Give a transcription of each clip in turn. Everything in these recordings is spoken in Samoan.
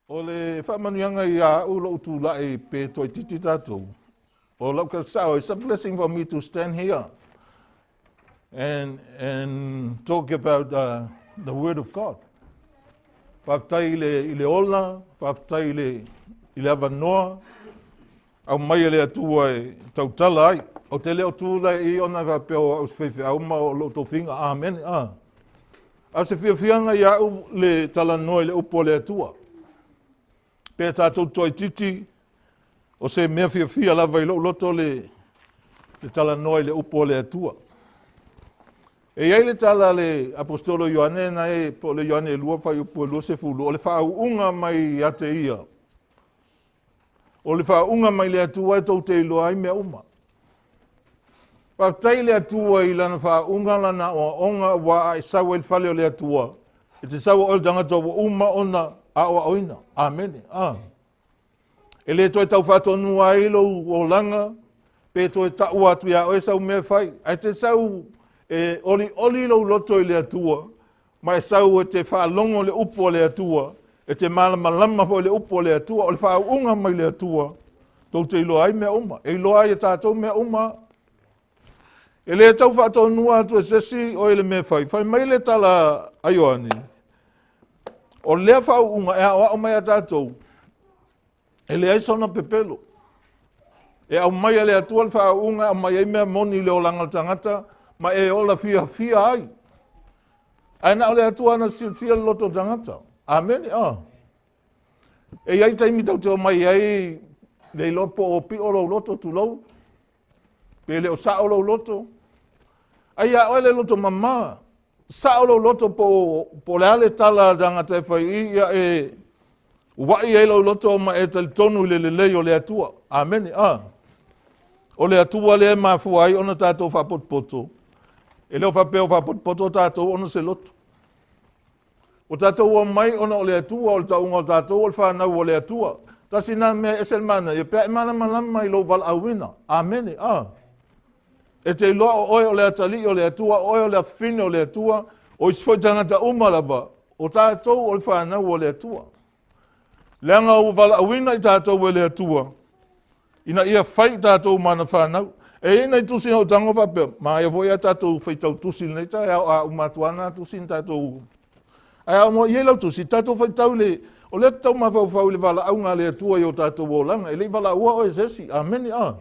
O le faamanuiaga ia au lou tulai pe toaitiiti tatou, o lau tala sao, it's a blessing for me to stand here and talk about the word of God. Faafetai i le ola, faafetai i le avanoa, aumai e le Atua e tautala ai. Ou te le o tulai i ona e faapea o au se faifeau ma o lou tofiga. Amene. Ah. A o se fiafiaga ia au le talanoa i le upu o le Atua. Pe tatou toaitiiti, o se mea fiafia lava i lou loto le talanoa i le upu o le Atua. E i ai le tala a le Aposetolo Ioane na e po o le Ioane 2 fuaiupu e 20, o le faauuga mai ia te ia. O le faauuga mai le Atua e tou te iloa ai mea uma. Faafetai i le Atua i lana faauuga, lana aoaoga, ua a e sau ai i le fale o le Atua. E te sau o oe le tagata ua uma ona aoaoina. Amene. Ah. E le toe tau faatonua ai lou olaga, pe toe taua atu ia oe sau mea fai. Ae te sau e olioli lou loto i le Atua, ma e sau e te faalogo le upu o le Atua, e te malamalama foi le upu o le Atua, o le faauuga mai le Atua, tou te iloa ai mea uma. E iloa ai e tatou mea uma. E le tau faatonua atu e se isi oe le mea fai. Fai mai le tala a Ioane, o lea faauuga e aoao mai a tatou, e leai sona pepelo. E aumai e le Atua le faauuga e aumai ai mea moni i le olaga o le tagata ma e ola fiafia ai. Ae na o le Atua na silafia le loto o le tagata. Amene. Ah. E i ai taimi tau te omai ai le iloa po o pio lou loto tulou, pe le o sao lou loto. Ai ia oe le loto mamā, sao lou loto po o le a le tala a le tagata e fai i ia e uai ai lou loto ma e talitonu i le lelei o le Atua. Amene. Ah. O le Atua lea e mafua ai ona tatou faapotopoto. E le o faapea o faapotopoto tatou ona se loto. O tatou omai ona o le Atua, o le tauga o tatou o le fanau o le Atua. Tasi nā mea ese le manaia, pe a e malamalama i lou valaauina. Amene. Ah. E te iloa o oe o le atalii o le Atua, o oe o le afafine o le Atua, o isi foi tagata uma lava, o tatou o le fanau o le Atua. Leaga ua valaauina i tatou e le Atua, ina ia fai i tatou ma ana fanau. E i ai nai tusi na ou tago faapea, manaia foi a tatou faitau tusi i lenei taeao, a uma atu lava na tusi na tatou. Ae a i ai lau tusi, tatou faitau le, o lea te tau mafaufau i le valaauga a le Atua i o tatou olaga, e le i valaua oe e se isi. Amene. Ah.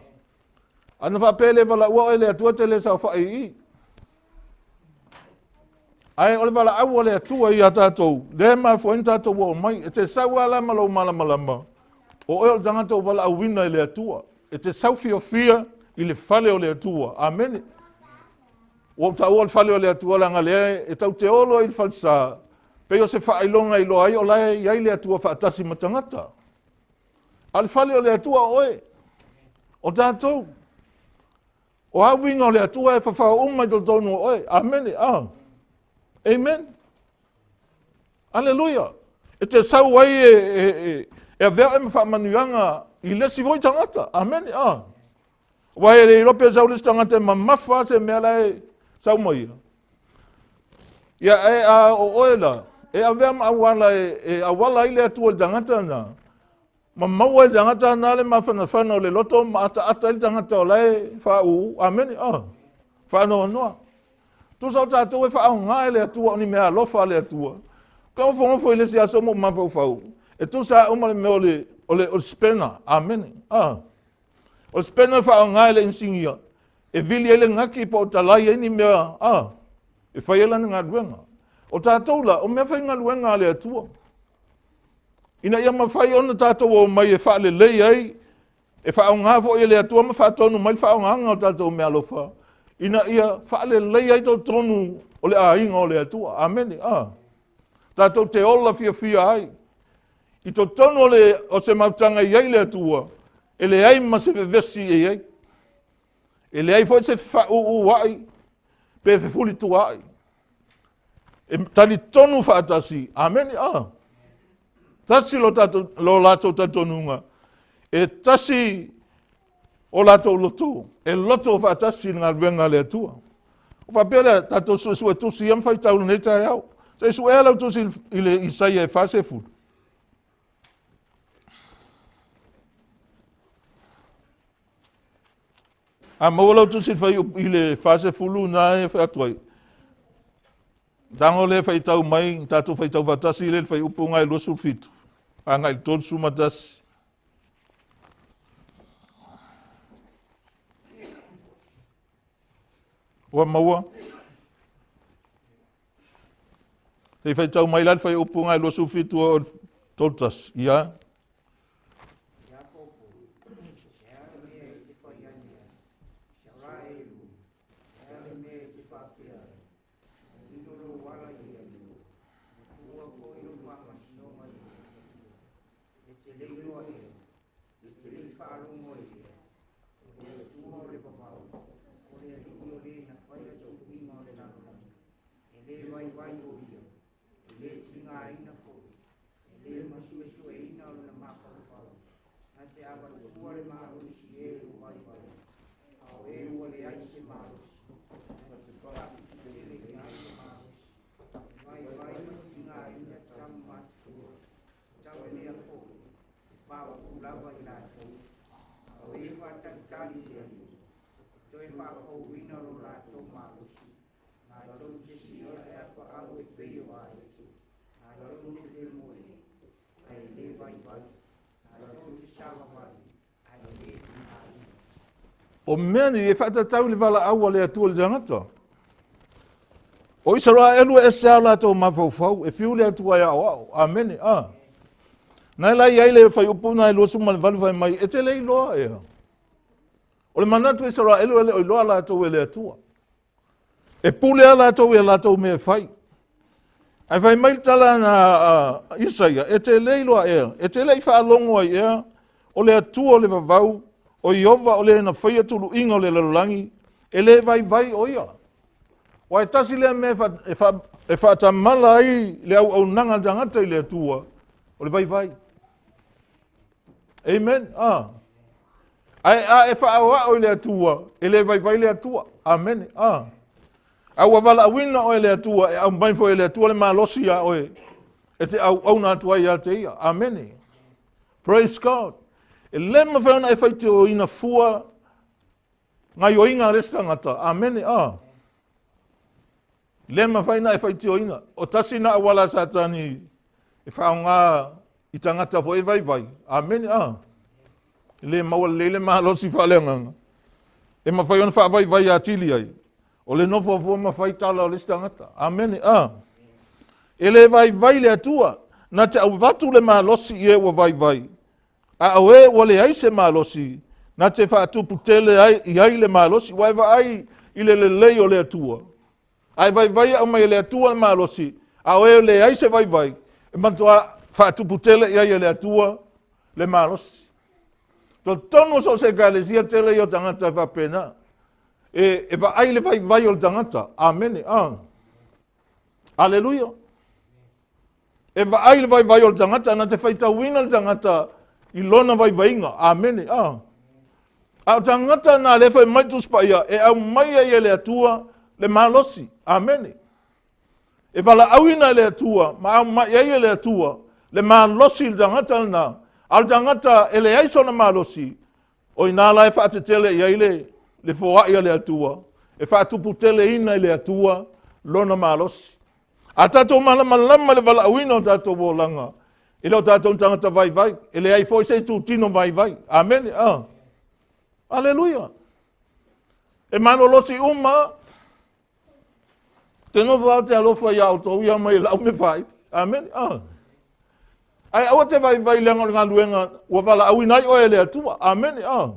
Ana faapea e le valaua oe e le Atua, e te le saofai i i. Ae o le valaau a le Atua ia tatou, lea e mafua ai ona tatou oo mai. E te sau lava la ma lou malamalama, o oe o le tagata ua valaauina e le Atua. E te sau fiafia i le fale o le Atua. Amene. Ua ou taua le fale o le Atua leaga lea e tau te olo ai i le falesa, pei o se faailoga e iloa ai o la e i ai le Atua faatasi ma tagata. A o le fale o le Atua o oe, o tatou. O a uiga o le Atua e fafao uma i totonu o oe. Amene. Ah. Amen. Aleluia. E te sau ai e avea oe ma faamanuiaga i le isi foi tagata. Amene. Ah. Aua e le iloa pe sau le isi tagata e mamafa se mea la e sau mai ia. Ia e a o oe la, e avea ma auala e auala ai le Atua i le tagata na. Ma maua ai le tagata na le mafanafana o le loto ma ataata ai le tagata o la e faauu. Amene. Ah. Faanoanoa. Tusa o tatou e faaaoga e le Atua o ni mea alofa a le Atua. Ka nofonofo i le isi aso ma ou mafaufau. E tusa uma le mea o le spanner. Amene. Ah. O le spanner e faaaoga e le inisinia e vili ai le gaki po o talai ai ni mea ah, e fai ai lana galuega. O tatou la, o mea faigaluega a le Atua. Ina ia mafai ona tatou omai e faalelei ai, e faaaoga foi e le Atua ma faatonu mai le faaaogaga o tatou meaalofa, ina ia faalelei ai totonu o le aiga o le Atua. Amene. Ah. Tatou te ola fiafia ai. I totonu o se mautaga e i ai le Atua, e leai ma se vevesi e i ai. E leai foi se faauu ai pe fefulituaai. E talitonu faatasi. Amene. Ah. Tasi lo latou talitonuga. E tasi o latou loto. E loto faatasi i le galuega a le Atua. O faapea lea, tatou suesue tusi ia ma faitau lenei taeao. Se i suea lau tusi i le Isaia e 40. A maua lau tusi i le 40 na e fai atu ai. Tago lea faitau mai, tatou faitau faatasi le fuaiupu lena e 27 agai i le 31. Ua maua? Se i faitau mai la le fuaiupu lena e 27 o le 31. Ia. O mea nei e faatatau i le valaau a le Atua i le tagata. O Isaraelu e ese a latou mafaufau, e fiu le Atua e aoao. Amene. A. Na la i ai le fuaiupu na e 28 fai mai, e te le iloa ea. O le manatu Isaraelu e le o iloa latou e le Atua. E pule a latou i a latou mea e fai. Ae fai mai le tala na Isaia, e te le iloa ea, e te le i faalogo ai ea, o le Atua o le vavau, o Ieova o le na faia tuluiga o le lalolagi, e le vaivai o ia. Ua e tasi lea mea e faatamala ai le auaunaga a le tagata i le Atua, o le vaivai. Amen. Ah. Ae a e faaoao i le Atua, e le vaivai le Atua. Amene. Ah. A ua valaauina oe e le Atua, e aumai foi e le Atua le malosi iā oe, e te auauna atu ai ia te ia. Amene. Praise God. E le mafai ona e faitioina fua gaioiga a le isi tagata. Amene. Ah. Le mafai ona e faitioina. O tasi na auala a Satani e faaaoga i tagata foi e vaivai. Amene. Ah. E le maua lelei le malosi faaleagaga. E mafai ona faavaivai atili ai. O le nofo fua ma fai tala o le isi tagata. Amene. Ah. E le vaivai le Atua. Na te avatu le malosi i e ua vaivai. A o e ua leai se malosi, na te faatupu tele ai i ai le malosi. Ua e vaai i le lelei o le Atua. A e vaivai aumai e le Atua le malosi, a o e leai se vaivai, e matua faatupu tele i ai e le Atua le malosi. Totonu o so o se ekalesia tele ia o tagata e faapena. E vaai le vaivai o le tagata. Amene. Ah. Aleluia. E vaai le vaivai o le tagata, na te faitauina le tagata i lona vaivaiga. Amene. Ah. A o tagata na le fai mai Tusi Paia, e aumai ai e le Atua le malosi. Amene. E valaauina e le Atua ma aumai ai e le Atua le malosi i le tagata lena. A o le tagata e leai sona malosi, o ina la e faatetele i ai le foai a le Atua, e faatuputeleina i le Atua lona malosi. A tatou malamalama i le valaauina o tatou olaga, e le o tatou ni tagata vaivai, e leai foi se itutino vaivai. Amene. Ah. Aleluia. E malolosi uma. Te nofo au te alofa iā outou ia mai e lau me fai. Amene. Ah. Ae aua te vaivai leaga o le galuega ua valaauina ai oe e le Atua. Amene. Ah.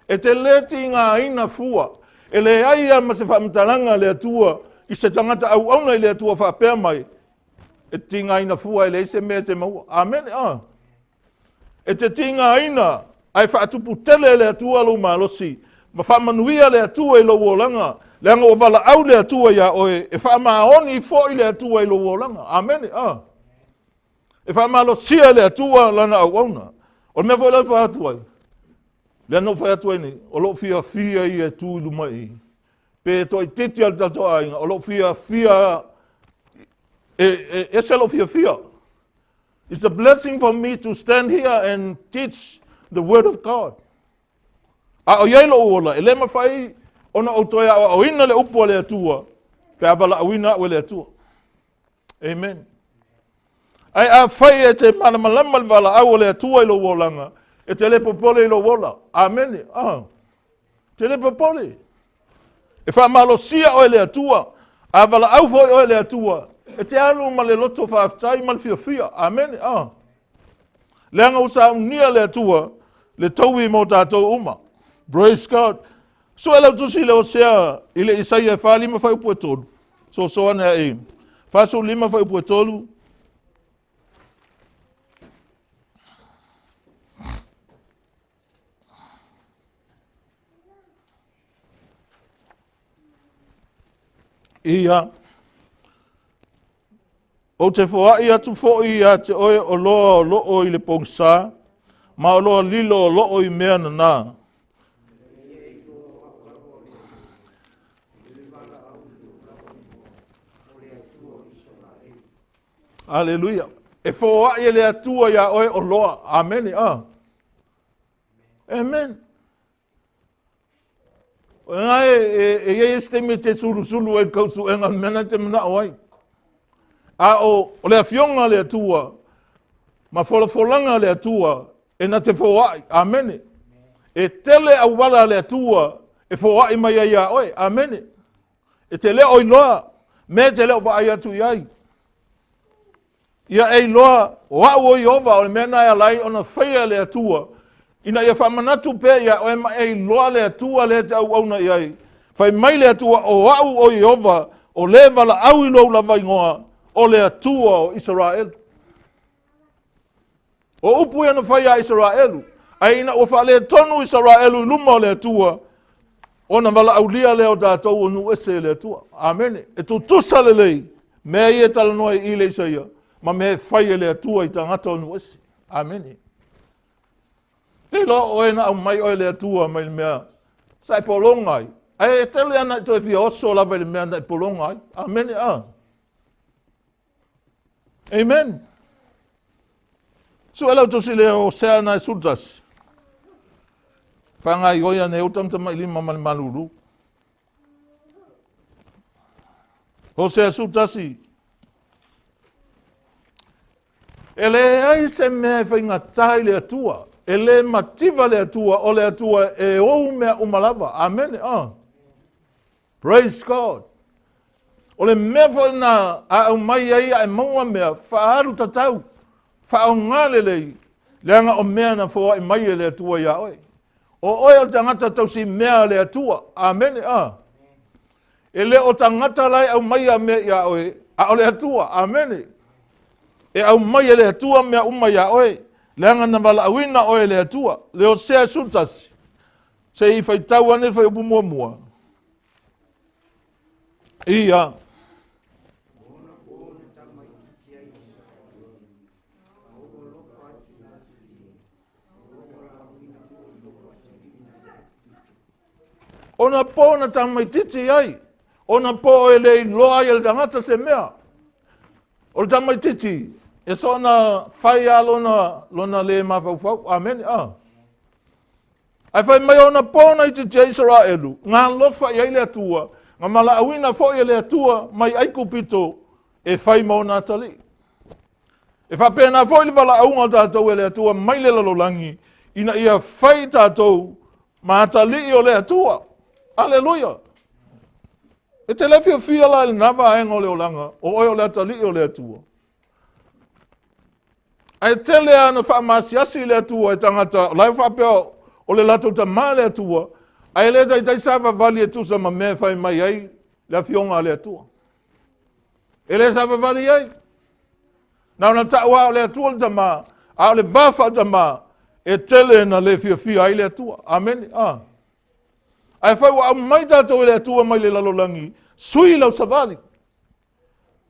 E te le tigaina fua. E leai lava ma se faamatalaga a le Atua i se tagata auauna i le Atua faapea mai, e te tigaina fua e leai se mea e te maua. Amene. Ah. E te tigaina ae faatupu tele e le Atua lou malosi ma faamanuia le Atua i lou olaga, leaga ua valaau le Atua iā oe, e faamaoni foi le Atua i lou olaga. Amene. Ah. E faamalosia e le Atua lana auauna. O le mea foi la e fai atu ai, lea na ou fai atu ai nei, o lou fiafia ia e tu i luma i i. Pe toaitiiti a le tatou aiga, o lou fiafia, e ese lou fiafia. It's a blessing for me to stand here and teach the word of God. A o i ai lou ola, e le mafai ona ou toe aoaoina le upu a le Atua pe a valaauina au e le Atua. Amen. Ae afai e te malamalama le valaau o le Atua i lou olaga, e te le popole i lou ola. Amene. Ah. Te le popole. E faamalosia oe le Atua. A valaau foi oe le Atua, e te alu ma le loto faafetai ma le fiafia. Amene. Ah. Leaga ua saunia le Atua le taui mo tatou uma. Praise God. Sue lau tusi le Osea i le Isaia e 45 fuaiupu e 3. Soso ane a e. 45 fuaiupu e 3. Ia. Ou te foai atu foi ia te oe o loa o loo i le pogisa, ma o loa lilo o loo i mea nanā. Aleluia. E foai e le Atua iā oe o loa. Amene. Ah. Amen. O lena e, e, e i ai isi taimi e te sulusulu ai le kausuega le mea na te manao ai. A o, o le afioga a le Atua ma folafolaga a le Atua e na te foai. Amene. E tele auala a le Atua e foai mai ai iā oe. Amene. E te le o iloa mea e te le o vaai atu i ai. Ia e iloa, o au o Ieova, o le mea lena e ala ai ona faia e le Atua, ina ia faamanatu pea iā oe ma e iloa le Atua lea e te auauna i ai. Fai mai le Atua, o au o Ieova, o le valaau i lou lava igoa, o le Atua o Isaraelu. O upu ia na fai iā Isaraelu, ae ina ua faaletonu Isaraelu i luma o le Atua, ona valaaulia lea o tatou o nuu ese e le Atua. Amene. E tutusa lelei mea ia e talanoa i i le Isaia ma mea e fai e le Atua i tagata o nuu ese. Amene. Te iloa oe na aumai oe le Atua mai le mea sa e pologa ai. Ae e tele ana e toe fia oso lava i le mea na e pologa ai. Amene. Ah. Amen. Sue lau tusi le o sea na e sultasi. Whangai oia ne utam tama lima ma le malulu. Hosea sultasi. E leai se mea e faigata i le Atua. E le mativa le Atua, o le Atua e ou mea uma lava. Amene. Ah. Praise God. O le mea foi na a aumai ai a e maua mea, faaalu tatau, faaaoga lelei, leaga o mea na foai mai e le Atua iā oe. O oe o le tagata tausi mea a le Atua. Amene. A. E le o tagata la e aumaia mea iā oe, a o le Atua. Amene. E aumai e le Atua mea uma iā oe, leaga na valaauina oe e le Atua. Le Hosea 11. Se i faitau ane le fuaiupu muamua. Ia. Ona po na tamaitiiti ai, ona po e le iloa ai e le tagata se mea. O le tamaitiiti, e soona fai a lona, lona le mafaufau. Amene. Ah. Ae fai mai ona po na itiiti ai Isaraelu, na alofa i ai le Atua, na valaauina foi e le Atua mai Aikupito e fai ma ona atalii. E faapena foi le valaauga o tatou e le Atua mai le lalolagi, ina ia fai tatou ma atalii o le Atua. Aleluia! E te le fiafia la i lena vaega o le olaga, o oe o le atalii o le Atua. Ae tele lava na faamaasiasi le Atua e tagata, o la e faapea o le latou tamā le Atua, ae le taitai savavali e tusa ma mea e fai mai ai le afioga a le Atua. E le savavali ai. Na ona tau lava o le Atua le tamā, a o le va faatamā, e tele na le fiafia ai le Atua. Amene. Ah. Ae fai ua aumai tatou e le Atua mai le lalolagi, sui lau savali.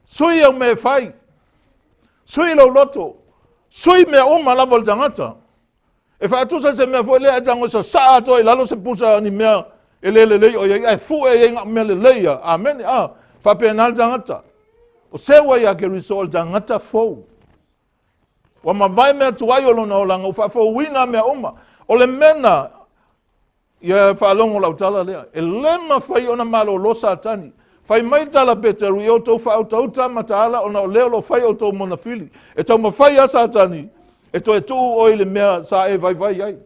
Sui au mea e fai. Sui lou loto. Sui mea uma lava o le tagata. E faatusa se mea foi lea e tago sasaa atoa i lalo se pusa ni mea e le lelei o i ai, ae fue i ai ngā mea lelei ia. Amene. Ah, faapena le tagata. O se ua ia Keriso o le tagata fou. Ua mavae mea tuai o lona olaga, ua faafouina mea uma. O le mena. Ia faalogo lau tala lea. E le mafai ona malolo Satani. Fai mai tala Peteru i outou faautauta mataala ona o lea o lo o fai outou monafili. E taumafai lava Satani e toe tuu oe i le mea sa e vaivai ai.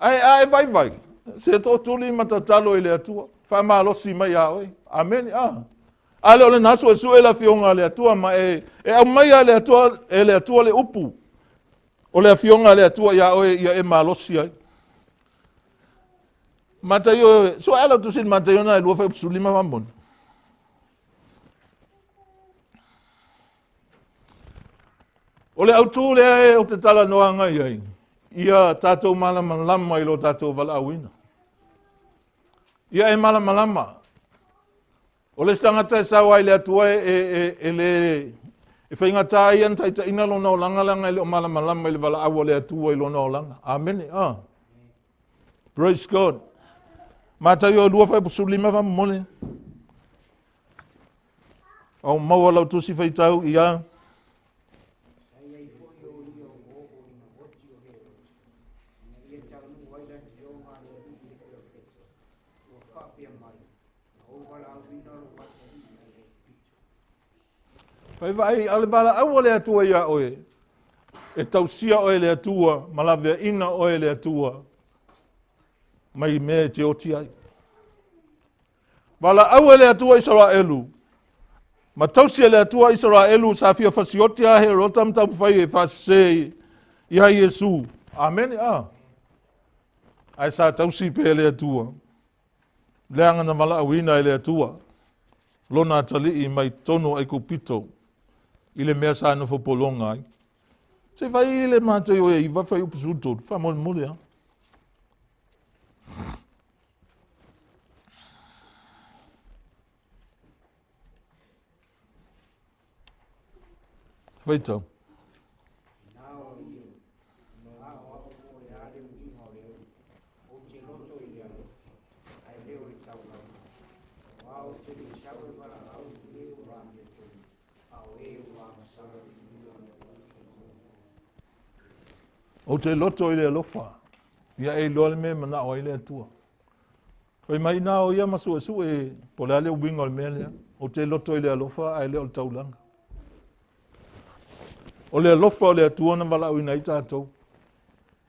Ae a e vaivai, se tootuli ma tatalo i le Atua, faamalosi mai ia oe. Amene. Ah. A le o lena suesue le afioga a le Atua ma e, e aumaia le Atua, e le Atua le upu o le afioga a le Atua ia oe ia e malosi ai. Mataio, sua ela tusi Mataio na e lua fai lima mamoni. O le autū lea e o te talanoaga i ai, ia tatou malamalama i lo tatou valaauina. Ia e malamalama. O le isi tagata e sau ai le Atua e, e, e, e le e faigata ai ona taitaiina lona olaga leaga e le o malamalama i le valaau a le Atua i lona olaga. Amene. Ah. Praise God. Mataio 2 15 faamolemole. Au maua lau tusi faitau ia. Fai vaai, a o le valaau a le Atua iā oe, e tausia oe e le Atua ma laveaina oe e le Atua mai mea e te oti ai. Valaau e le Atua Isaraelu, ma tausi e le Atua Isaraelu sa fia fasioti a Herota ma taumafai e faasese ia Iesu. Amene, a. Ae sa tausi pea e le Atua. Leaga na valaauina e le Atua lona atalii mai totonu o Aikupito i le mea sa nofo pologa ai. Se fai le Mataio e 9 fuaiupu 13, faamolemole lava. Faitau. Ou te loto i le alofa, ia e iloa le mea e manao ai le Atua. Fai mai na o ia ma suesue po o le a le uiga o le mea lea. Ou te loto i le alofa ae le o le taulaga. O le alofa o le Atua na valaauina ai tatou.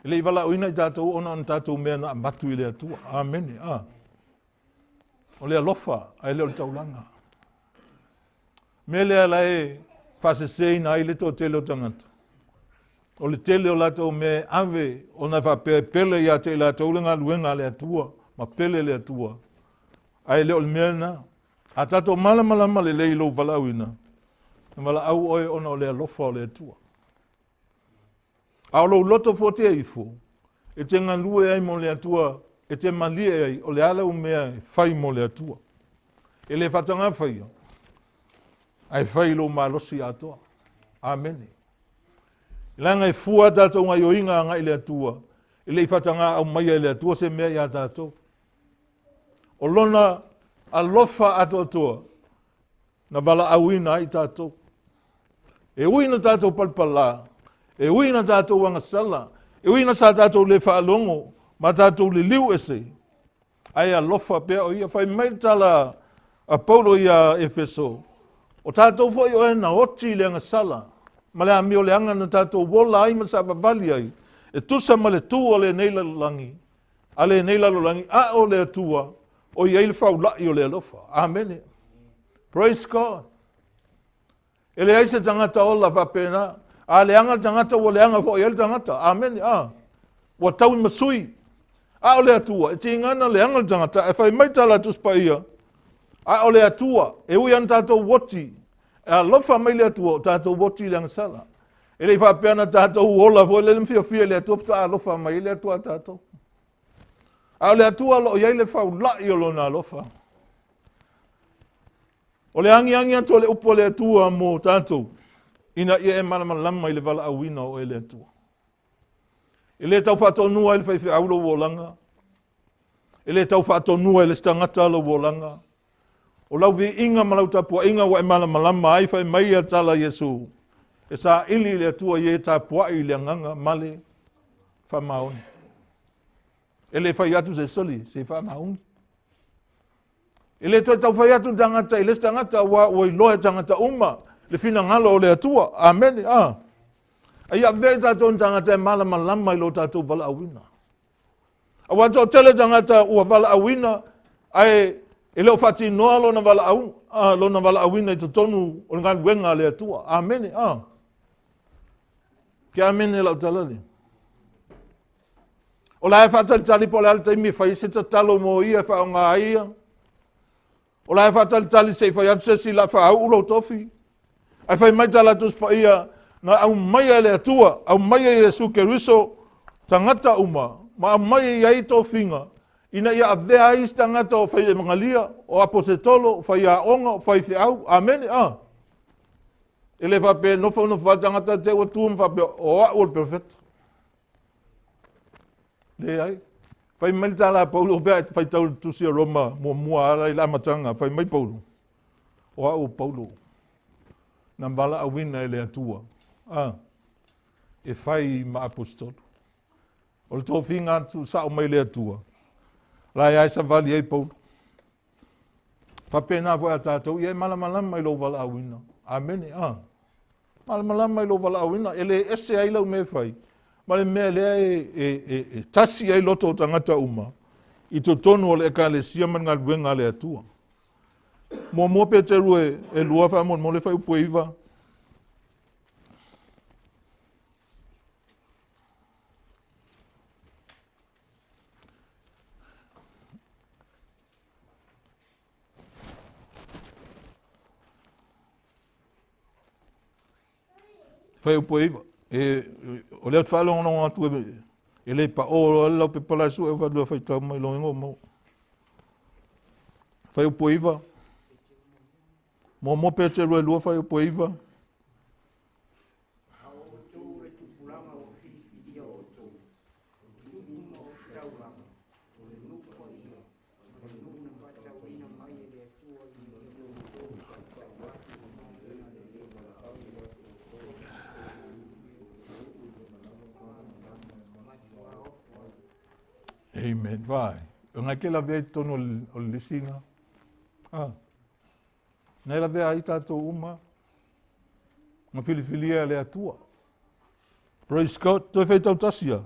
E le i valaauina i tatou ona o ni tatou mea na avatu i le Atua. Amene. Ah. O le alofa ae le o le taulaga. Mea lea la e faaseseina ai le toatele o tagata. O le tele o latou mea e ave ona e faapea e pele ia te i latou le galuega a le Atua ma pele le Atua. Ae le o le mea lena. A tatou malamalama lelei i lou valaauina, e valaau oe ona o le alofa o le Atua. A o lou loto fuatia ifo, e te galue ai mo le Atua, e te malie ai, o le a lau mea e fai mo le Atua. E le faataga faia, ae fai i lou malosi atoa. Amene. Leaga e fua a tatou gaioiga agai i le Atua, e le i faataga aumaia e le Atua se mea ia tatou. O lona alofa atoatoa, na valaauina ai tatou. E ui na tatou palapala, e ui na tatou agasala, e ui na sa tatou le faalogo ma tatou liliu ese, ae alofa pea o ia. Fai mai le tala a Paulo ia Efeso, o tatou foi o e na oti i le agasala, ma le amio leaga na tatou ola ai ma savavali ai, e tusa ma le tu o lenei lalolagi, a lenei lalolagi, a o le Atua, o i ai le faulai o le alofa. Amene. Praise God. E leai se tagata ola faapena. A leaga le tagata, ua leaga foi ai le tagata. Amene. A. Ua taui ma sui. A o le Atua, e tiga na leaga le tagata, e fai mai tala a Tusi Paia, a o le Atua, e ui ana tatou oti, e alofa mai le Atua, o tatou oti i le agasala. E le i faapea na tatou ola foi lele ma fiafia i le Atua faatoa alofa mai ai le Atua ia tatou. A o le Atua o lo o i ai le faulai o lona alofa. O le agiagi atu o le upu a le Atua mo tatou, ina ia e malamalama i le valaauina o oe e le Atua. E le tau faatonua ai le faifeau lou olaga. E le tau faatonua e le isi tagata lou olaga. O lau viiga ma lau tapuaiga ua e malamalama ai, fai mai ia tala Iesu, e saili i le Atua i e tapuai i le agaga ma le faamaoni. E le fai atu se soli, se faamauni. E le toe tau fai atu le tagata i le isi tagata, aua ua iloa e tagata uma le finagalo o le Atua. Amene. Ah. A ia avea i tatou ni tagata e malamalama i lo tatou valaauina. Aua toatele tagata ua valaauina, ae e le o faatinoa lona valaau, lona valaauina i totonu o le galuega a le Atua. Amene. Ah. Ke amene lau tala lea. O la e faatalitali po o le a le taimi e fai ai se tatalo mo ia e faaaoga ai ia. O la e faatalitali se i fai atu se isi la faauu lou tofi. Ae fai mai tala Tusi Paia, na aumaia e le Atua, aumaia e Iesu Keriso tagata uma, ma aumaia i ai tofiga, ina ia avea ai isi tagata o fai evagalia, o aposetolo, o fai aoga, o fai feau. Amene. Ah. E le faapea nofo nofo lava le tagata te ua tu ma faapea o au o le perofeta. Leai. Fai mai le tala a Paulo pe a faitau le tusi a Roma muamua ala i le amataga, fai mai Paulo, o au o Paulo, na valaauina e le Atua, a, e fai ma aposetolo. O le tofiga atu sao mai le Atua, la e ai savali ai Paulo. Faapena foi a tatou, ia e malamalama i lou valaauina. Amene. A. Malamalama i lou valaauina, e le ese ai lau mea e fai, ma le mea lea e, e, e, e tasi ai loto o tagata uma i totonu o le ekalesia ma le galuega a le Atua. Muamua Peteru e, e lua faamolemole fuaiupu e 9. Fuaiupu e 9. E, o lea ou te faalogologo atu e, e le paʻō ai lau pepa la e sue faalua faitau mai lou igoa maua. Fuaiupu e 9. Muamua Peteru e lua fuaiupu e 9. A o outou le tupulaga ua filifilia outou, o tupu ma ositaulaga, o le nuu paia, o le nuu na faatauina mai e le Atua ina ia outou tautau atu i ona lelei. Amen. Vai. O ngai ke lavea i totonu o le lisi na. Ah. Ngai lavea ai tatou uma. Na filifilia e le Atua. Praise God. Toe faitau tasi a.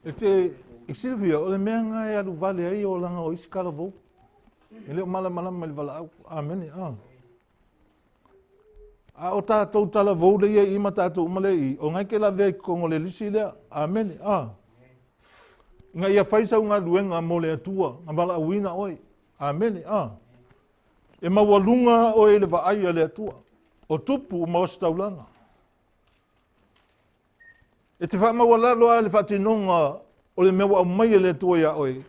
E te i silafia, o le mea nga e alu vale ai olaga o isi talavou. E le o malamalama i le valaau. Amene. Ah. A o tatou talavou lea ia i ma tatou uma lea i, o ngai ke lavea i totonu o le lisi lea. Amene. Ah. Ina ia fai sau galuega mo le Atua, na valaauina oe. Amene. Ah. E maualuga oe i le vaai a le Atua. O tupu ma ositaulaga. E te faamaualalo lava i le faatinoga o le mea ua aumai e le Atua iā oe.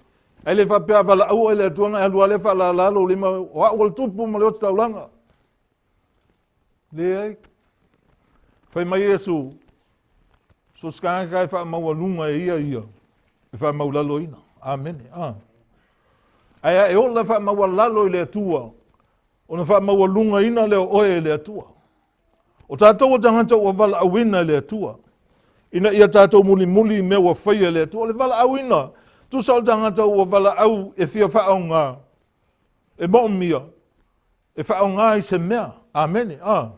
Ae le faapea a valaau oe e le Atua ona e alu lava lea faalala lou lima, o au o le tupu ma le ositaulaga. Leai. Fai mai Iesu, so se tagata e faamaualuga e ia ia, e faamaulaloina. Amene. Ah. Ae a e ola faamaualalo i le Atua, ona faamaualugaina lea o oe e le Atua. O tatou o tagata ua valaauina e le Atua, ina ia tatou mulimuli i mea ua faia e le Atua. O le valaauina, tusa o le tagata ua valaau e fia faaaoga, e moomia, e faaaoga i se mea. Amene. Ah.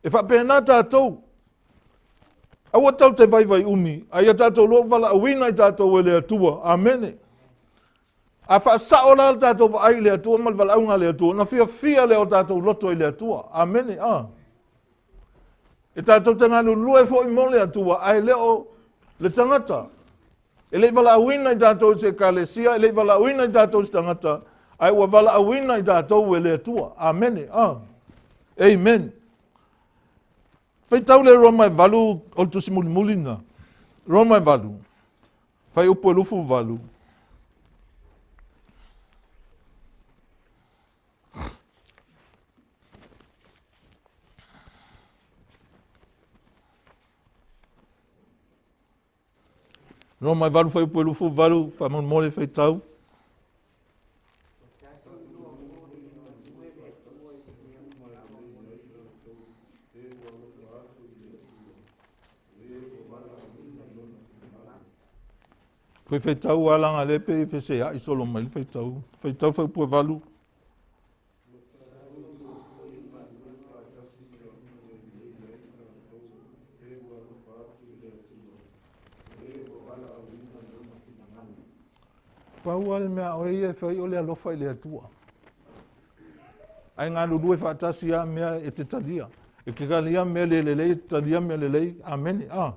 E faapena tatou. Aua tau te vaivai umi, a ia tatou loa valaauina i tatou e le Atua. Amene. A faasao la le tatou vaai i le Atua ma le valaauga a le Atua, ona fiafia lea o tatou loto i le Atua. Amene. Ah. E tatou te galulue foi mo le Atua, ae le o le tagata. E le i valaauina i tatou i se ekalesia, e le i valaauina i tatou i se tagata, ae ua valaauina i tatou e le Atua. Amene. Ah. Amen. Faitau le Roma e 8 o le tusi mulimuli na. Roma e 8. Fuaiupu e 28. Roma e 8 fuaiupu e 28, faamolemole faitau. Foi faitau a laga lea pe feseai solo mai le faitau. Faitau fuaiupu e 8. Pau lava le mea a oe ia e fai o le alofa i le Atua. Ae galulue faatasi lava mea e te talia. E te talia mea le lelei, e te talia mea lelei. Amene. A.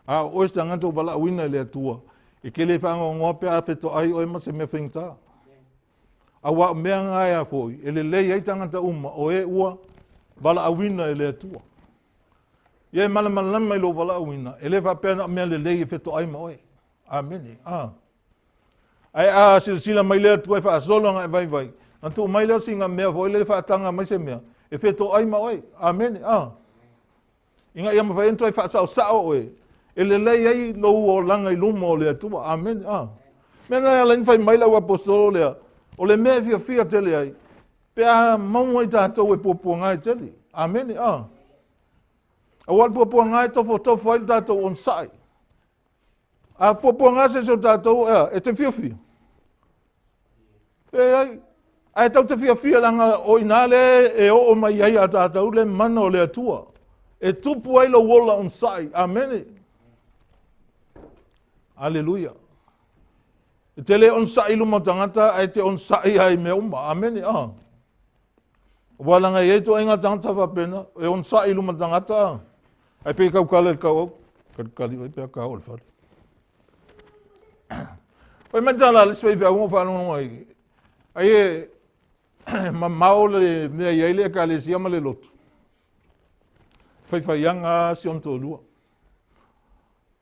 A o oe se tagata ua valaauina e le Atua, e te le faanoanoa pe a fetoai oe ma se mea faigata. Aua o mea na ea foi, e lelei ai tagata uma o e ua valaauina e le Atua. Ia e malamalama i lou valaauina, e le faapea na o mea lelei e fetoai ma oe. Amene. A. Ae a silasila mai le Atua e faasolo ana e vaivai, na tuu mai lea o sina mea foi lele faataga mai se mea, e fetoai ma oe. Amene. A. Ina ia mafai ona toe faasaosao oe, e lelei ai lou olaga i luma o le Atua. Amene. A. Mea na e ala ai ona fai mai lau apostolo lea, o le mea e fiafia tele ai, pe a maua i tatou e puapuaga e tele. Amene. A. Aua o le puapuaga e tofotofo ai le tatou onosai. A puapuaga se isi o tatou, ea, e te fiafia. Leai. Ae tau te fiafia leaga o i ina lea e oo mai ai a tatou le mana o le Atua. E tupu ai lou ola onosai. Amene. Aleluia. E te le onosai i luma o tagata, ae te onosai ai i mea uma. Amene. Ah. Aua leaga e i ai ituaiga tagata faapena, e onosai i luma tagata, ae pei e tautala i le tauau, kalikali oe pe a ta oo i le fale. Fai mai tala a le isi faifeau na ou faalogologo ai, ai e mamao le mea e i ai le ekalesia ma le lotu. Faifaiaga si ona toalua.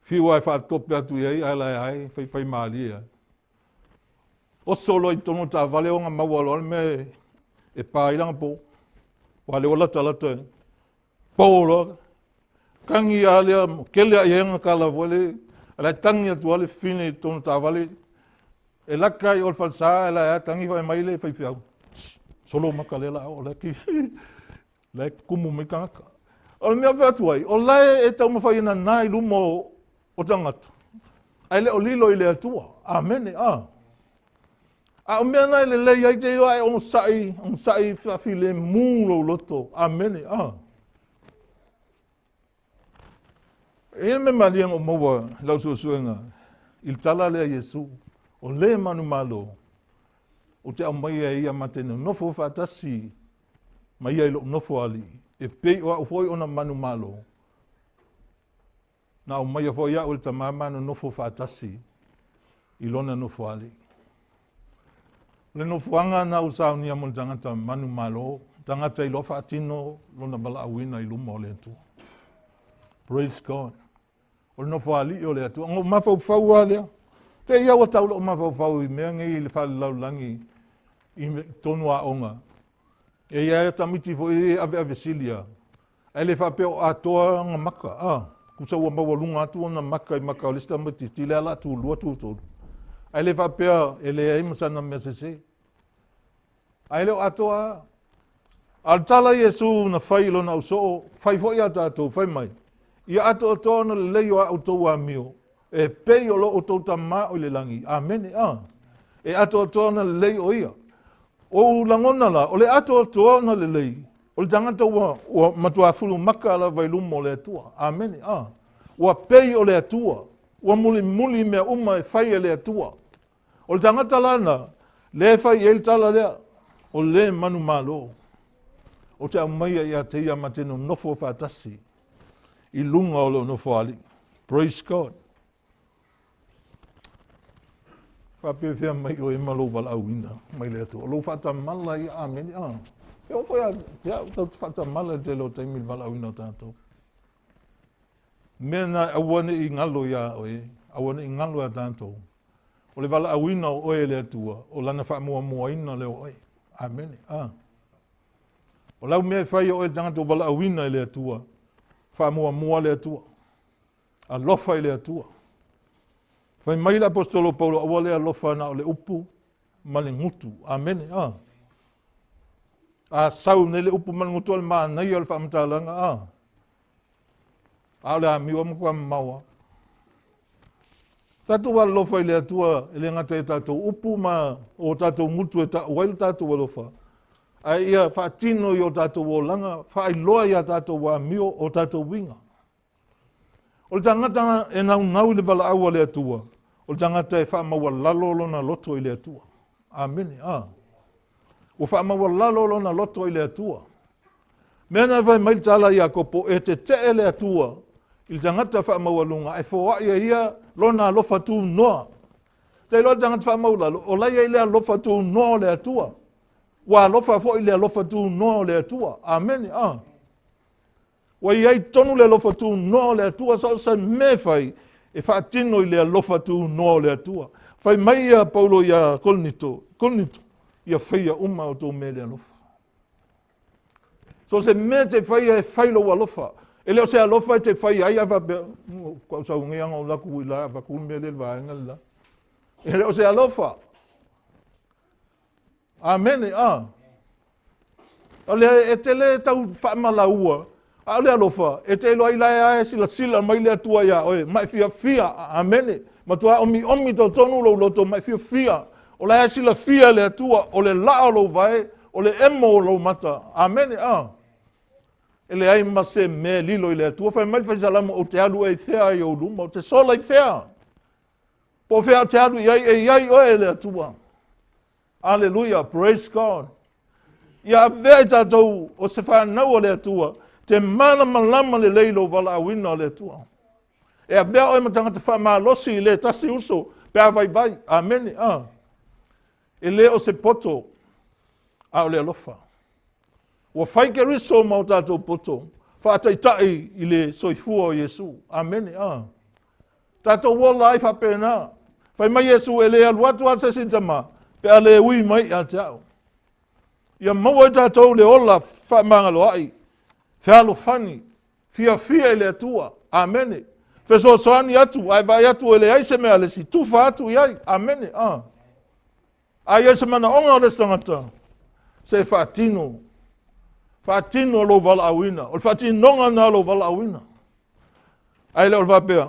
Fiu lava e faatope atu i ai, ae la e ai, faifai malie ai. Oso loa i totonu o le taavale ona maua loa le mea e pa ai lana po. Aua o lea ua latalata i po loa. Tagi lava lea, kele lava i ai ana tala foi lea, a o la e tagi atu lava le fafine i totonu o le taavale. E lata i o i le falesa ae la e tagi fai mai le faifeau, solo maka lea o le a oo la e La e tumu mai tagata. O le mea e fai atu ai, o la e taumafai e nana i luma o tagata, ae le o lilo i le Atua. Amene. A. A o mea na e lelei ai te iloa e onosai, onosai faafilemu lou loto. Amene. A. E i ai le mea malie na ou maua i lau suesuega i le tala lea a Iesu, o le manumalo ou te aumaia e ia ma te nonofo faatasi ma ia i lou nofo alii, e pei o au foi ona manumalo, na aumaia foi au e le Tama ma nonofo faatasi i lona nofo alii. O le nofoaga na ua saunia mo le tagata manumalo, tagata iloa faatino lona valaauina i luma o le Atua. Praise God. O le nofoalii o le Atua. Ona ou mafaufau lava lea. Te i ua tau lou mafaufau i mea nei i le falelaulalagi i tonu aoga. E i ai tamaiti foi e aveave sili lava. Ae le faapea o atoa ona maka, a, tusa ua maualuga atu ona maka i maka o le isi tamaitiiti, lea o le a tulua tutolu. Ae le faapea e leai ma sana mea sese. Ae le o atoa lava. A o le tala a Iesu na fai i lona ausoo, fai foi ia tatou, fai mai, Ia atoatoa ona lelei o a outou amio, e pei o lo outou Tama o i le lagi. Amene. A. E atoatoa ona lelei o ia. Ou lagona la, o le atoatoa ona lelei, o le tagata ua, ua matuā fulumaka lava i luma o le Atua. Amene. A. Ua pei o le Atua, ua mulimuli mea uma e fai e le Atua. O le tagata la na, lea e fai i ai le tala lea, o le manumalo, ou te aumaia ia te ia ma te nonofo faatasi i luga o lou nofoalii. Praise God. Faapefea mai oe ma lou valaauina mai le Atua. O lou faatamala ia, amene. Ah. E oo foi ia au tatou te faatamala i le tele o taimi i le valaauina o tatou. Mea na aua ne i galo iā oe, aua ne i galo iā tatou. O le valaauina o oe e le Atua, o lana faamuamuaina lea o oe. Amene. Ah. O lau mea e fai o oe le tagata ua valaauina e le Atua, faamuamua le Atua. Alofa i le Atua. Fai mai le Aposetolo Paulo, aua le alofa na o le upu ma le gutu. Amene. A. A sau nei le upu ma le gutu o le manaia o le faamatalaga. A. A o le amio ma kwa mamao. Tatou alofa i le Atua e le gata i tatou upu ma o tatou gutu e ta'u ai le tatou alofa, ae ia faatino i o tatou olaga, faailoa i a tatou amio o tatou uiga. O le tagata e naunau i le valaau a le Atua, o le tagata e faamaualalo lona loto i le Atua. Amene. A. Ua faamaualalo lona loto i le Atua. Mea na fai mai le tala ia Iakopo, e tetee le Atua i le tagata faamaualuga, ae foai e ia lona alofa tunoa. Te iloa le tagata faamaualalo, o la e i ai le alofa tunoa o le Atua. Ua alofa foi le alofa tunoa o le Atua. Amene. A. Ua i ai tonu le alofa tunoa o le Atua, so o se mea e fai, e faatino i le alofa tunoa o le Atua. Fai mai ia Paulo ia Korinito, Korinito, ia faia uma a outou mea i le alofa. So o se mea e te faia e fai lou alofa. E le o se alofa e te faia ai a faapea, kau sau ngai anga o laku i la fa ku mea le vaenga le la. E le o se alofa. Amene, a. O le e te le tau faamalaua, a o le alofa, e te iloa i la e silasila mai le Atua ia oe, ma e fiafia, amene. Matua omiomi totonu lou loto, ma e fiafia. O la e silafia le Atua, o le laa o lou vae, o le emo o lou mata, amene, a. E leai ma se mea lilo i le Atua. Fai mai le Faisalamo, ou te alu e i fea i ou luma, ou te sola i fea. Po o fea ou te alu i ai, e i ai oe le Atua. Aleluia, praise God. Ia avea i tatou o se fanau o le Atua, te malamalama lelei lou valaauina o le Atua. E avea oe ma tagata faamalosi i le tasi uso pe a vaivai. Amene. A. E le o se poto, a o le alofa. Ua fai Keriso ma o tatou poto, faataitai i le soifua o Iesu. Amene. A. Tatou ola ai faapena. Fai mai Iesu e le alu atu a se isi tama, pe a le ui mai ia te au. Ia maua i tatou le ola faamagaloai, fealofani, fiafia i le Atua. Amene. Fesoasoani atu, ae vaai atu e leai se mea a le isi, tufa atu i ai. Amene. A. A i ai se manaoga o le isi tagata, se faatino. Faatino lou valaauina. O le faatinoga lena o lou valaauina. Ae le o le faapea,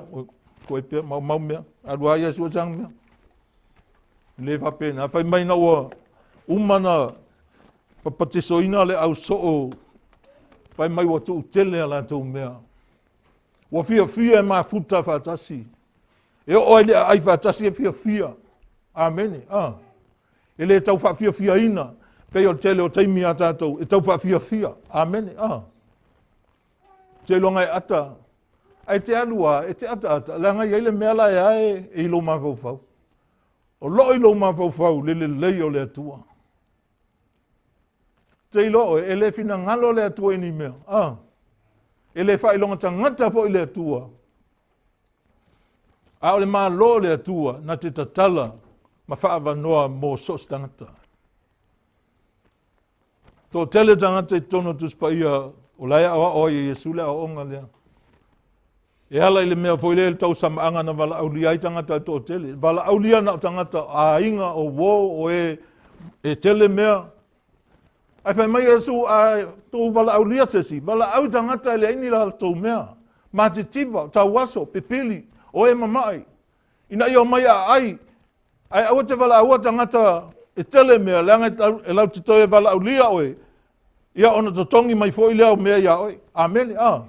koe pea, maumau mea, alu a ia sua sang mea. Le faapena, fai mai na ua uma na papatisoina le au soo, fai mai ua tuu tele a latou mea. Ua fiafia e mafuta faatasi. E oo ai le aai faatasi e fiafia. Amene. Ah. E le tau faafiafiaina, pei o le tele o taimi a tatou, e tau faafiafia. Amene. Ah. Seiloga e ata, ae te alu a, e te ataata, leaga e i ai le mea la e ae e i lou mafaufau. O loo i lou mafaufau le lelei o le Atua. Te iloa oe, e le finagalo le Atua i ni mea. Ah. E le faailoga tagata foi le Atua. A o le Malo o le Atua na te tatala ma faavanoa mo so o se tagata. Toatele tagata i totonu o Tusi Paia o la e aoao ai e Iesu le aoaoga lea. E ala i le mea foi lea le tausamaaga na valaaulia ai tagata e toatele. Valaaulia na o tagata aiga, o uo, o e, e tele mea. Ae fai mai Iesu, a tou valaaulia se isi, valaau i tagata e leai ni latou mea. Matitiva, tauaso, pipili, o e mama'i. Ina ia omai aai, ae aua te valaua tagata e tele mea, leaga e lau te toe valaaulia oe, ia ona totogi mai foi lea o mea ia oe. Amene. A.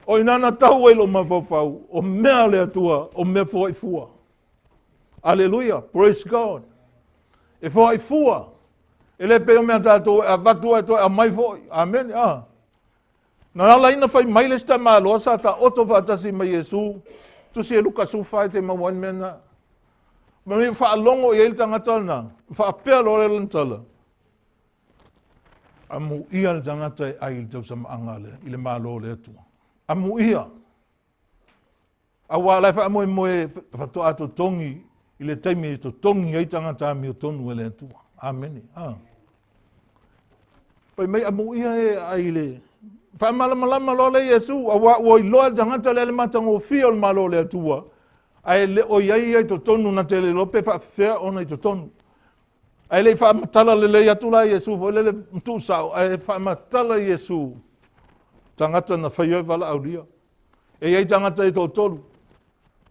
O ina na tau ai lou mafaufau, o mea a le Atua, o mea foai fua. Aleluia. Praise God. E foai fua. E le pei o mea tatou e avatu ae toe aumai foi. Amene. A. Na ala ai na fai mai le isi tamaloa sa taoto faatasi ma Iesu, tusi e Luka 14 e te maua ai le mea lena. Ma mea faalogo i ai le tagata lena, faapea loa le lana tala, amuia le tagata e ai i le tausamaaga lea, i le Malo o le Atua. Amuia. Aua o la e faamoemoe faatoa totogi i le taimi e totogi ai tagata amiotonu e le Atua. Amene. Ah. Fai mai amuia e ai le faamalamalama loa le Iesu, aua ua iloa le tagata lea le matagofie o le Malo o le Atua. Ae le o i ai ia i totonu na te le iloa pe faafefea ona i totonu. Ae le i faamatala lelei atu la Iesu foi lele ma tuusao, ae faamatala Iesu tagata na faia valaaulia. E i ai tagata e toatolu,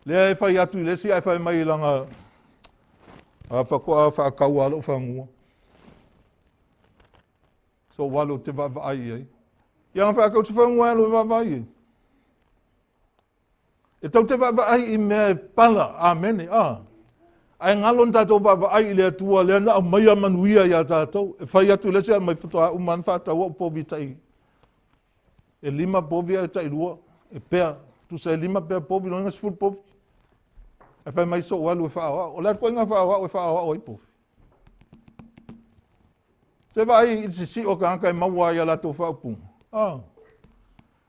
lea e fai atu i le isi ae fai mai lana faatoa faatau lava lou fanua. Sou alu ou te vaavaai i ai. Ia na faatau se fanua e alu e vaavaai i ai. E tatou te vaavaai i mea e pala, amene, a. Ae galo na tatou vaavaai i le Atua lea na aumaia manuia ia tatou. E fai atu i le isi aumai faatoa uma ona faatau ou povi tai e 5 povi ae tai 2 e pea. Tusa e 5 pea povi, lona 10 povi. Ae fai mai sou alu e faaoao. O le a le ituaiga faaoao e faaoao ai povi? Se vaai i le sisio o tagata e maua ai a latou faaupuga. Ah.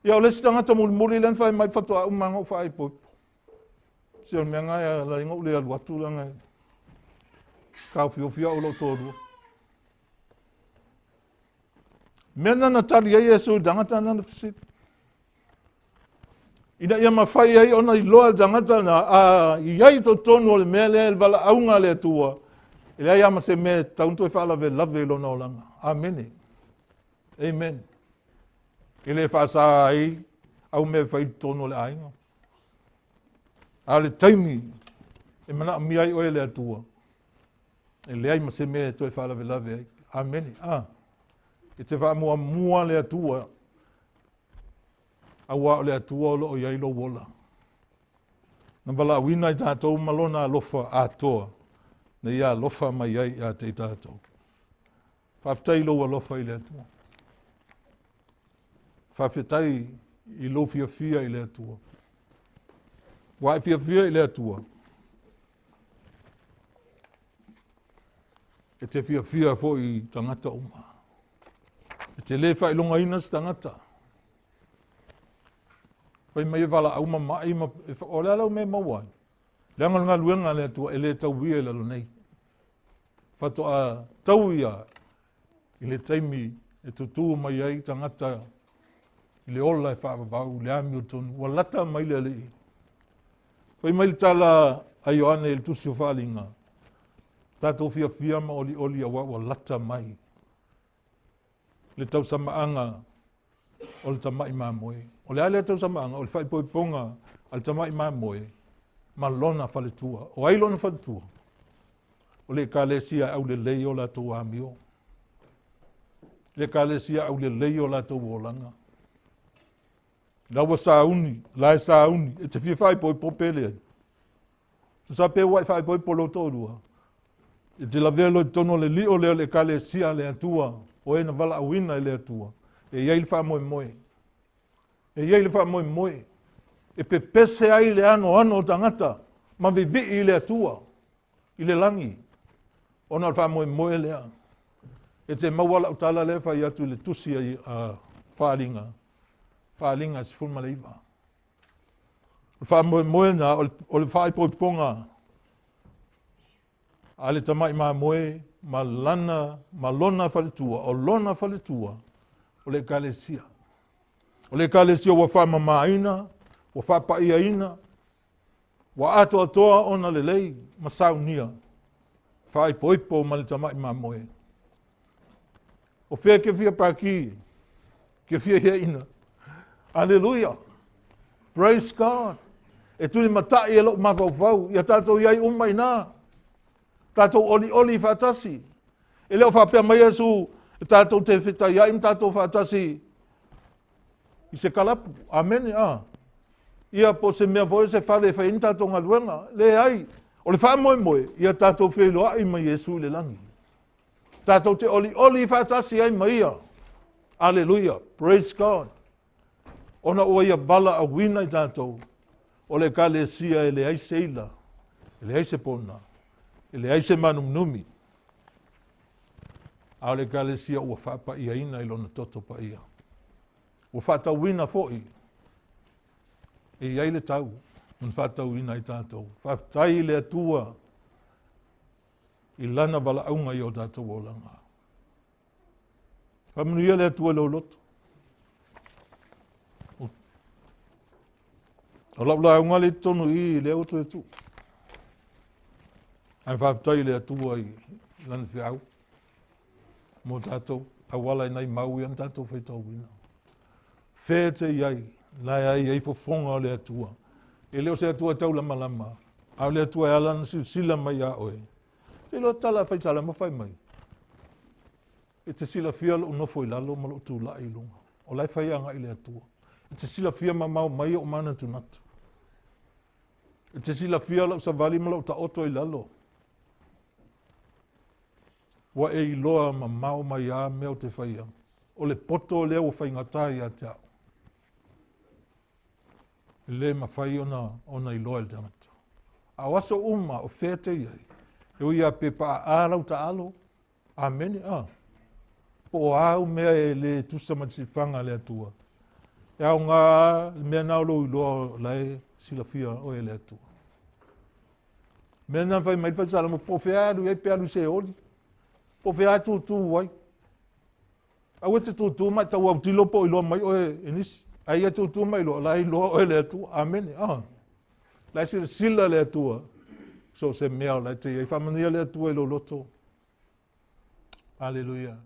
Ia o le isi tagata mulimuli lea na fai mai faatoa uma ona ou faaipoipo. Se o le mea lena e ala ai ona ou le alu atu leaga e taofiofi au e lou toalua. Mea na na tali ai Iesu i le tagata na na fesili. Ina ia mafai ai ona iloa e le tagata na a i ai i totonu o le mea lea, le valaauga a le Atua, e leai lava ma se mea e tatau ona toe faalavelave i lona olaga. Amene. Amen. E le faasa ai au mea e fai i totonu o le aiga. A o le taimi e manaomia ai oe e le Atua, e leai ma se mea e toe faalavelave ai. Amene. A. E te faamuamua le Atua, auā o le Atua o lo o i ai lou ola. Na valaauina i tatou ma lona alofa atoa, na ia alofa mai ai ia te i tatou. Faafetai i lou alofa i le Atua. Faafetai i lou fiafia i le Atua. Ua e fiafia i le Atua. E te fiafia foi i tagata uma. E te le faailogaina se tagata. Fai mai e valaau ma mai ma, o le a lau mea e maua ai? Leaga o le galuega a le Atua e le tauia i lalo nei. Faatoa tau ia i le taimi e tutū mai ai tagata i le ola e faavavau i le amiotonu, ua lata mai le Alii. Fai mai le tala a Ioane i le tusi o Faaaliga, tatou fiafia ma olioli auā ua lata mai le tausamaaga o le tamai mamoe. O le a lea tausamaaga? O le faaipoipoga a le tamai mamoe ma lona faletua. O ai lona faletua? O le ekalesia e aulelei o latou amio. Le ekalesia aulelei o latou olaga. La ua sauni, la e sauni, e te fia faaipoipo pe leai. Tusa pe ua e faaipoipo lou toalua, e te lavea loa i totonu o le lio lea o le ekalesia a le Atua, o e na valaauina e le Atua, e i ai le faamoemoe. E i ai le faamoemoe e pepese ai le anoano o tagata ma vivii i le Atua i le lagi, ona o le faamoemoe lea. E te maua lau tala lea e fai atu i le tusi a Faaaliga, Faaaliga 19. O le faamoemoe lena o le faaipoipoga a le tamai mamoe ma lana ma lona faletua, o lona faletua o le ekalesia. O le ekalesia ua faamamaina, ua faapaiaina, ua atoatoa ona lelei ma saunia, faaipoipo ma le tamai mamoe. O fea e te fia paki, ke fia hiaina. Aleluia. Praise God. E tuli matai e lou mafaufau, ia tatou i ai uma i nā. Tatou olioli faatasi. E le o faapea mai Iesu, e tatou te fetaiai ma tatou faatasi i se kalapu. Amene, a. Ia, po o se mea foi, se fale e fai ai ni tatou galuega. Leai, o le faamoemoe, ia tatou feiloai ma Iesu i le lagi. Tatou te olioli faatasi ai ma ia. Aleluia. Praise God. Ona ua ia valaauina i tatou, o le ekalesia e leai se ila, e leai se pona, e leai se mānuminumi, a o le ekalesia ua faapaiaina i lona toto paia. Ua faatauina foi e i ai le tau na faatauina ai tatou. Faafetai i le Atua i lana valaauga i o tatou olaga. Faamanuia le Atua i lou loto. O lau lauga lea i totonu i i, lea ua toe tuu. Ae faafetai i le Atua i Lana feau mo tatou auala i nai mau ia na tatou faitauina. Fea e te i ai, la e ai ai fofoga o le Atua. E le o se Atua e taulamalama, a o le Atua e ala ona silasila mai iā oe. Te iloa tala a Faisalama fai mai, e te silafia lou nofo i lalo ma lou tulai i luga. O la e fai agai i le Atua. E te silafia mamao mai ou manatunatu. E te silafia lau savali ma lou taoto i lalo. Ua e iloa mamao mai a mea ou te faia. O le poto lea ua faigata ia te au. E le mafai ona, ona iloa e le tagata. A o aso uma o fea te i ai, e ui a pe paaa lau taalo, Amene, a. Po o a au mea e le tusa ma le silafaga a le Atua. E aoga le mea na o lou iloa o la e silafia oe e le Atua. Mea na fai mai le Faisalamo, po o fea alu i ai pe alu i Seoli, po o fea lava tutū ai. Aua e te tutū ma e tau autilo po o iloa mai oe e nisi. A ia tutū ma iloa, o la e iloa oe e le Atua. Amene. Ah. La e silasila le Atua so o se mea o la e te i ai. Faamanuia le Atua i lou loto. Aleluia.